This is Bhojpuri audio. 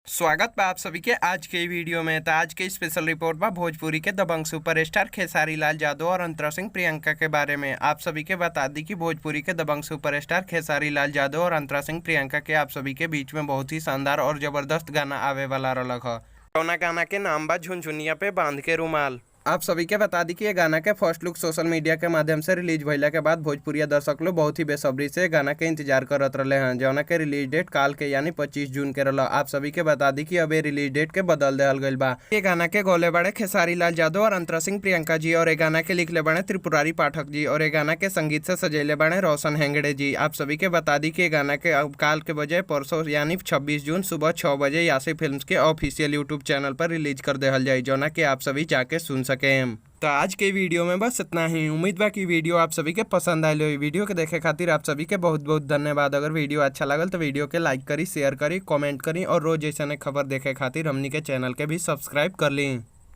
स्वागत बा आप सभी के आज के वीडियो में। तो आज के स्पेशल रिपोर्ट बा भोजपुरी के दबंग सुपरस्टार खेसारी लाल यादव और अंतरा सिंह प्रियंका के बारे में। आप सभी के बता दी कि भोजपुरी के दबंग सुपरस्टार खेसारी लाल यादव और अंतरा सिंह प्रियंका के आप सभी के बीच में बहुत ही शानदार और जबरदस्त गाना आवे वाला रहलक ह। कौना गाना के नाम बा झुनझुनिया पे बांध के रुमाल। आप सभी के बता दी कि ये गाना के फर्स्ट लुक सोशल मीडिया के माध्यम से रिलीज भइला के बाद भोजपुरिया दर्शक लोग बहुत ही बेसब्री से गाना के इंतजार करत रहे हैं, जौना के रिलीज डेट काल के यानी 25 जून के रहल। आप सभी के बता दी कि अब ये रिलीज डेट के बदल दिहल गइल बा। ये गाना के गौले बड़े खेसारी लाल यादव और अंतरा सिंह प्रियंका जी और ये गाना के लिखले बड़े त्रिपुरारी पाठक जी और ये गाना के संगीत से सजेले बड़े रोशन हेंगड़े जी। आप सभी के बता दी कि ये गाना के अब काल के बजाय परसों यानी 26 जून सुबह 6 बजे यासी फिल्म के ऑफिशियल यूट्यूब चैनल पर रिलीज कर देहल जाई, जौना के आप सभी जाके सुन सकें। तो आज के वीडियो में बस इतना ही। उम्मीद बा कि वीडियो आप सभी के पसंद आयल होई। वीडियो के देखे खातिर आप सभी के बहुत बहुत धन्यवाद। अगर वीडियो अच्छा लगल तो वीडियो के लाइक करी, शेयर करी, कमेंट करी और रोज ऐसा खबर देखे खातिर हमनी के चैनल के भी सब्सक्राइब कर ली।